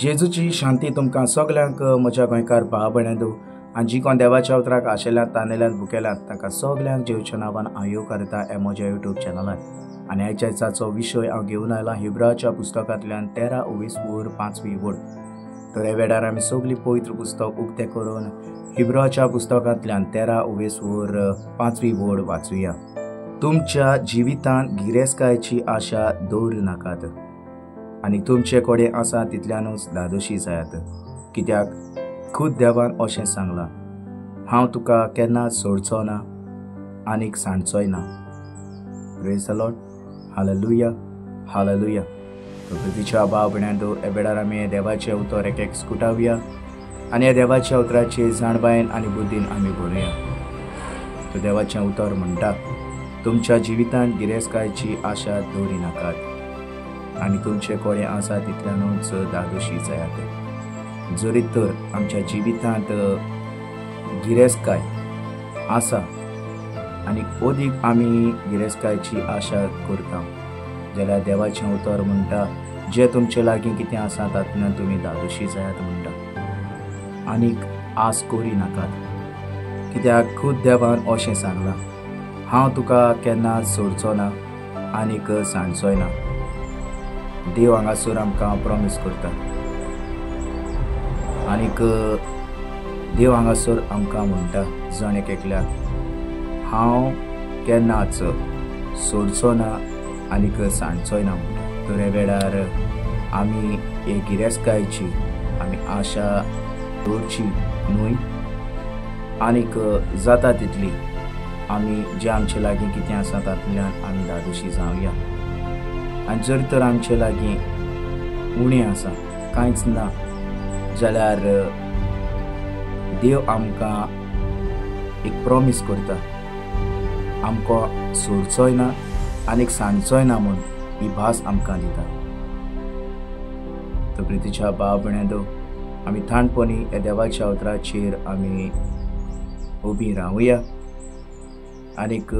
जेजूची शांती तुमकां सगल्यांक म्हज्या गोंयकार भाव भयणांनो आनी जी कोण देवाच्या उतराक आशेल्यांत तानेल्यांत भुकेल्यांत तांकां सगल्यांक जेजूच्या नांवान हांव येवकारता हे म्हज्या यूट्यूब चॅनलान. आनी आयच्या दिसाचो विशय हांव घेवन आयला हिब्राच्या पुस्तकांतल्यान 13 ओवेस 5वी वड. तर ह्या वेळार आमी सगळीं पवित्र पुस्तक उक्तें करून हिब्राच्या पुस्तकांतल्यान 13 ओवेस 5वी वड वाचुया. तुमच्या जिवितांत गिरेस्तकायेची आशा दवरू नाकात आनी तुमचे कडेन आसा तितल्यानूच धादोशी जायात, कित्याक खूद देवान अशें सांगलां, हांव तुका केन्ना सोडचो ना आनीक सांडचोय ना. Praise the Lord, hallelujah, hallelujah. प्रकृतीच्या भाव भयणांनो, ह्या वेळार आमी देवाचें उतर एक एक स्कुटावया आनी ह्या देवाच्या उतराचे जाणबायन आनी बुद्दीन आमी भरुया. तर देवाचें उतर म्हणटा, तुमच्या जिवितांत गिरेस्तकायेची आशा दवरी नाकात आनी तुमचे कडेन आसा तितल्यानूच धादोशी जायात. जरी तर आमच्या जिवितांत गिरेस्तकाय आसा आनी अदीक आमी गिरेस्तकायेची आशा करता जाल्यार देवाचें उतर म्हणटा, जें तुमचे लागीं कितें आसा तातूंतल्यान तुमी धादोशी जायात म्हणटा, आनीक आस करी नाकात, कित्याक खूद देवान अशें सांगलां, हांव तुका केन्ना सोडचो ना आनीक सांडचोय ना. देव हांगासर आमकां प्रॉमीस करता आनीक देव हांगासर आमकां म्हणटा जण एक एकल्याक, हांव केन्नाच सोडचो ना आनीक सांडचोय ना म्हणटा. तर ह्या वेळार आमी हे गिरेस्तकायेची आमी आशा दवरची न्हय आनीक जाता तितली आमी जे आमचे लागीं कितें आसा तातूंतल्यान आमी धादोशी जावया. आनी जर तर आमचे लागीं उणें आसा, कांयच ना, जाल्यार देव आमकां एक प्रॉमीस करता, आमकां सोडचोय ना आनीक सांडचोय ना म्हूण ही भास आमकां दिता. तर प्रितीच्या भाव भयणांनो, आमी थाणपणी ह्या देवाच्या उतराचेर आमी उबी रावया आनीक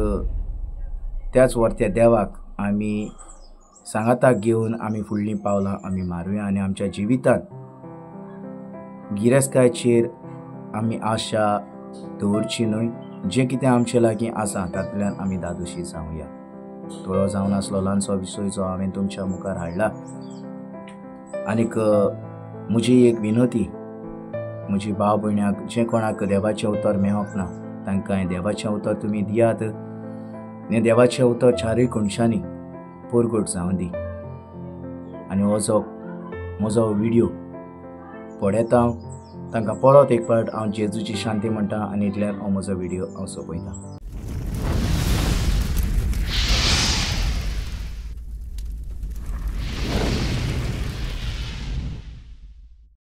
त्याच वर्त्या देवाक आमी सांगाताक घेवन आमी फुडलीं पावलां आमी मारुया आनी आमच्या जिवितांत गिरेस्तकायेचेर आमी आशा दवरची न्हय, जें कितें आमचे लागीं आसा तातूंतल्यान आमी धादोशी जावया. थोडो जावन आसलो ल्हानसो विशय जो हांवें तुमच्या मुखार हाडला. आनीक म्हजी एक विनती, म्हजी भाव भयणाक जें कोणाक देवाचें उतर मेळप ना तांकां देवाचें उतर तुमी दियात. हें देवाचें उतर चारूय कोनशांनी परगट जावं दी. आनी हो जो म्हजो व्हिडियो पळयता हांव तांकां परत एक फावट हांव जेजूची शांती म्हणटा आनी इतल्यान हो म्हजो व्हिडियो हांव सोंपयता.